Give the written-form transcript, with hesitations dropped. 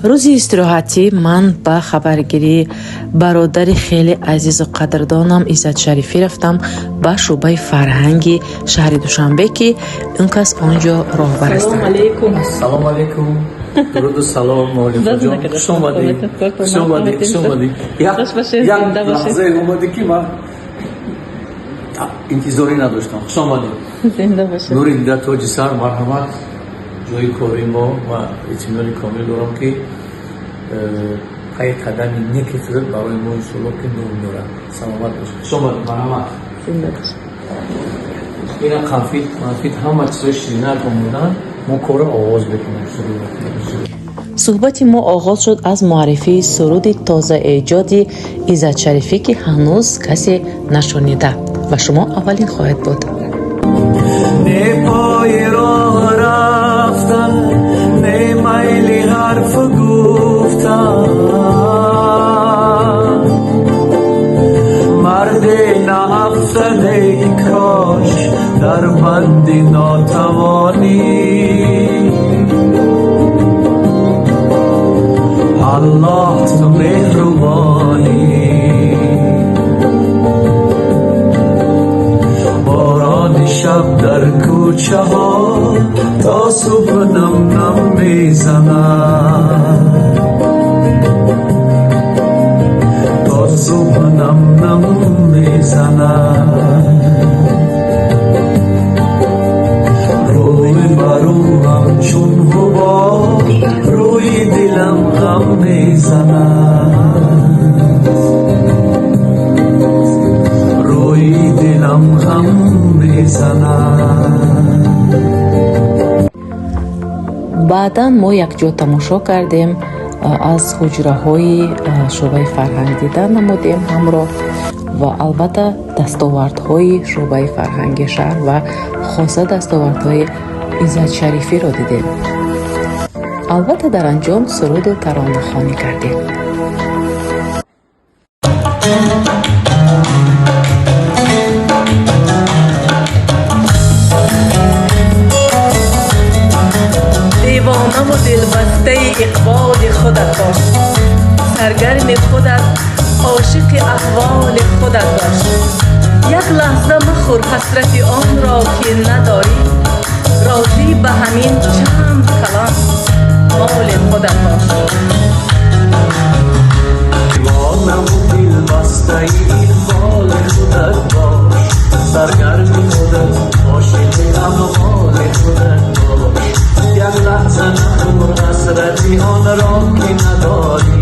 Рӯзи истироҳатӣ ман ба хабаргирии бародари хеле азизу қадрдонам Иззат Шарифӣ рафтам ба шӯъбаи фарҳанги шаҳри Душанбе, ки он кас он ҷо роҳбар ҳастанд. Алейкум. Салом алейкум. Дуруду салом, Муаллифаҷон. Хуш омадӣ. Хуш омадӣ, хуш омадӣ. Як лаҳзае омадӣ, ки ман интизорӣ надоштам. Хуш омадӣ. Зинда бошед. Нури дида, тоҷи сар, марҳамат. Ҷои кори мо ва итминони комил дорам, ки пай қадами неки худат барои мо иншоалло ки нур меорад. Саломат бош. Хуш омадӣ, марҳамат. Зинда бошед. Ина конфет, манфит, ҳама чизои ширинак омодан. Мо корро оғоз мекунем, шурӯъ мекунем. Суҳбати мо оғоз шуд аз муаррифии суруди тозаэҷоди Иззат Шарифӣ, ки ҳанӯз касе нашунида ва шумо аввалин хоҳед буд. Не пои роҳ рафтан, не майли ҳарф гуфтан, марде наафтаде, кош дар банди нотавонӣ. Аллоҳ, ту меҳрубонӣ. Борони шаб дар кӯчаҳо то субҳ нам нам мезанад, то субҳ нам нам мезанад. Рӯи барӯ ҳамчун ҳубоб, рӯи дилам ғам мезанад, рӯи дилам ғам мезанад. Баъдан мо якҷо тамошо кардем, аз ҳуҷраҳои шӯъбаи фарҳанг дида намудем ҳамроҳ ва албатта дастовардҳои шӯъбаи фарҳанги шаҳр ва хоса дастовардҳои Иззат Шарифиро дидем. Албатта, дар анҷом суруду таронахонӣ кардем. Девонаву дилбастаи иқболи худат бош, саргарми худат, ошиқи аҳволи худат бош. Як лаҳза махӯр ҳасрати онро, ки надорӣ. Розӣ ба ҳамин чанд калон моли худат бош. Девонаву дилбастаи иқболи худат бош, саргарми худат, ошиқи аҳволи худат бош. Як лаҳза нахӯр ҳасрати онро, ки надорӣ.